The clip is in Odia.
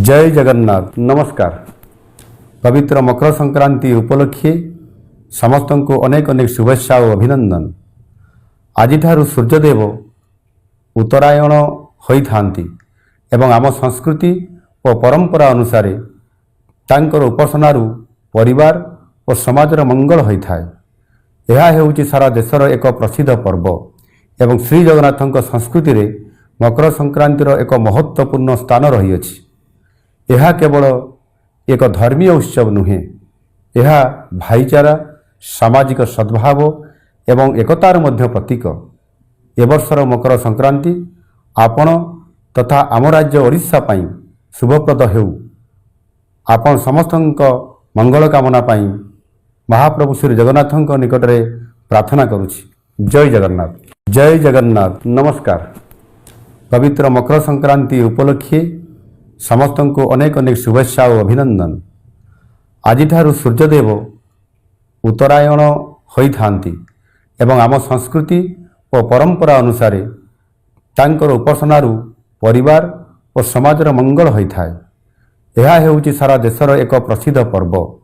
ଜୟ ଜଗନ୍ନାଥ। ନମସ୍କାର। ପବିତ୍ର ମକର ସଂକ୍ରାନ୍ତି ଉପଲକ୍ଷେ ସମସ୍ତଙ୍କୁ ଅନେକ ଅନେକ ଶୁଭେଚ୍ଛା ଓ ଅଭିନନ୍ଦନ। ଆଜିଠାରୁ ସୂର୍ଯ୍ୟଦେବ ଉତ୍ତରାୟଣ ହୋଇଥାନ୍ତି ଏବଂ ଆମ ସଂସ୍କୃତି ଓ ପରମ୍ପରା ଅନୁସାରେ ତାଙ୍କର ଉପାସନାରୁ ପରିବାର ଓ ସମାଜର ମଙ୍ଗଳ ହୋଇଥାଏ। ଏହା ହେଉଛି ସାରା ଦେଶର ଏକ ପ୍ରସିଦ୍ଧ ପର୍ବ ଏବଂ ଶ୍ରୀ ଜଗନ୍ନାଥଙ୍କ ସଂସ୍କୃତିରେ ମକର ସଂକ୍ରାନ୍ତିର ଏକ ମହତ୍ତ୍ୱପୂର୍ଣ୍ଣ ସ୍ଥାନ ରହିଅଛି। ଏହା କେବଳ ଏକ ଧର୍ମୀୟ ଉତ୍ସବ ନୁହେଁ, ଏହା ଭାଇଚାରା, ସାମାଜିକ ସଦ୍ଭାବ ଏବଂ ଏକତାର ମଧ୍ୟ ପ୍ରତୀକ। ଏବର୍ଷର ମକର ସଂକ୍ରାନ୍ତି ଆପଣ ତଥା ଆମ ରାଜ୍ୟ ଓଡ଼ିଶା ପାଇଁ ଶୁଭପ୍ରଦ ହେଉ। ଆପଣ ସମସ୍ତଙ୍କ ମଙ୍ଗଳ କାମନା ପାଇଁ ମହାପ୍ରଭୁ ଶ୍ରୀ ଜଗନ୍ନାଥଙ୍କ ନିକଟରେ ପ୍ରାର୍ଥନା କରୁଛି। ଜୟ ଜଗନ୍ନାଥ, ଜୟ ଜଗନ୍ନାଥ। ନମସ୍କାର। ପବିତ୍ର ମକର ସଂକ୍ରାନ୍ତି ଉପଲକ୍ଷେ ସମସ୍ତଙ୍କୁ ଅନେକ ଅନେକ ଶୁଭେଚ୍ଛା ଓ ଅଭିନନ୍ଦନ। ଆଜିଠାରୁ ସୂର୍ଯ୍ୟଦେବ ଉତ୍ତରାୟଣ ହୋଇଥାନ୍ତି ଏବଂ ଆମ ସଂସ୍କୃତି ଓ ପରମ୍ପରା ଅନୁସାରେ ତାଙ୍କର ଉପାସନାରୁ ପରିବାର ଓ ସମାଜର ମଙ୍ଗଳ ହୋଇଥାଏ। ଏହା ହେଉଛି ସାରା ଦେଶର ଏକ ପ୍ରସିଦ୍ଧ ପର୍ବ।